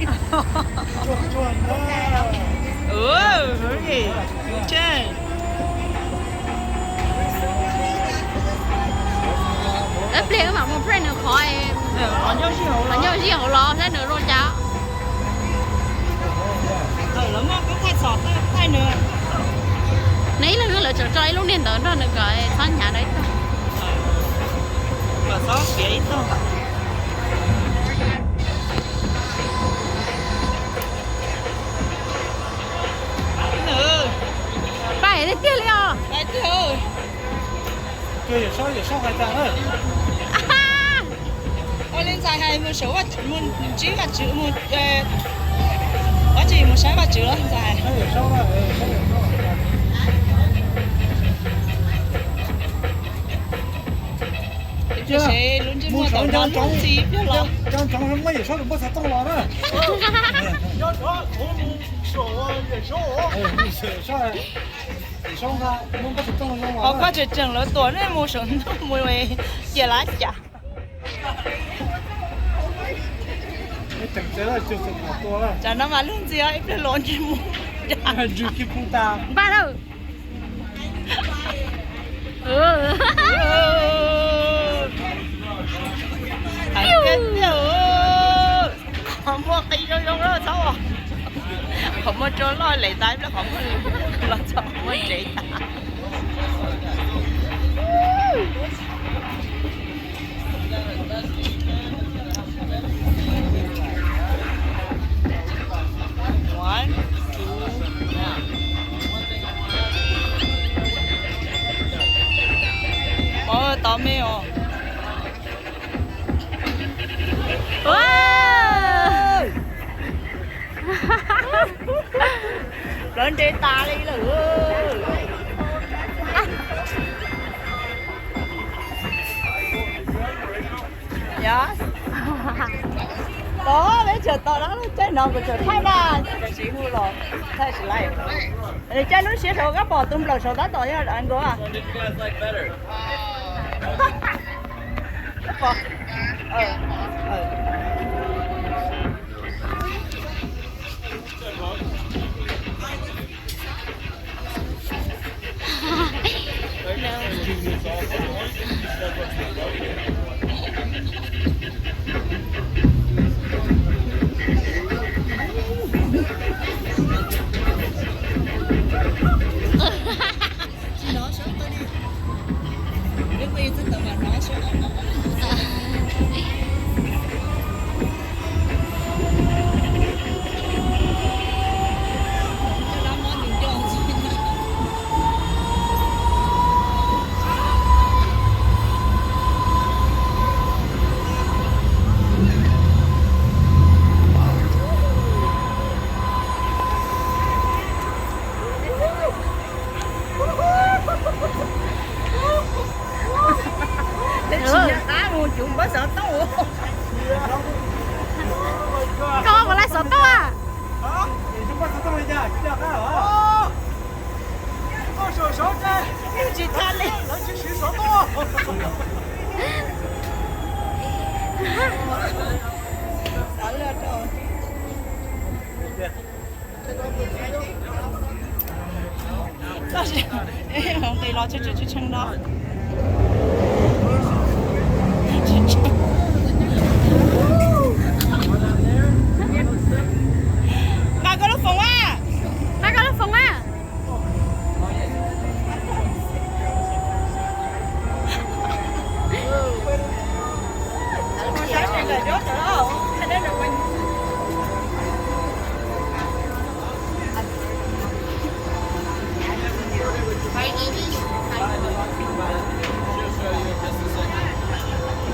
Ub, ub, ub, ib pliag wb mam mus prank nws qhov, qhov nyob zij hauv los saib nws zoo cas. Nws ib leeg lawv tseem tso ib lub niag ntawd nrog nws kom txhob hnyav dua ib tug. Pais tiag tiag li os. Ua li ntxhais hais mus saib Vaj Tswv, mus ntsib Vaj Tswv, mus, ua tsis mus saib Vaj Tswv los ntxhais hais. Ces lub ntsej muag tau no ntxhi ib pliag los. Qhov koj tseem tseem lawv tuam nej mus saum ntuj mus cia lab cas. Tsam no mas lub ntxhi ib pliag los ntsej muag. Npaj lawm. Hais tiag tiag, qhov muag qi zoo zoo lawm txhob, qhov muag rua loj lem tas ib pliag qhov muag los txog qhov muag ntsev tas. Pov tov me os. Plawv nres tas li lawm. Yog, tod peb tseem tos dab laug caij no kuv tseem thaij na, tsis hu los thaij tsis laij. Caij lub siab saud koj pom tus nplaum saud tab tom yog nkaus. Tsis nco qab mus cuv npawb xov tooj. Koj mus lawv xov tooj a? Tsis tha li. Nqis los tshee tshee no. Nqa koj lub foos a. Nqa koj lub foos a.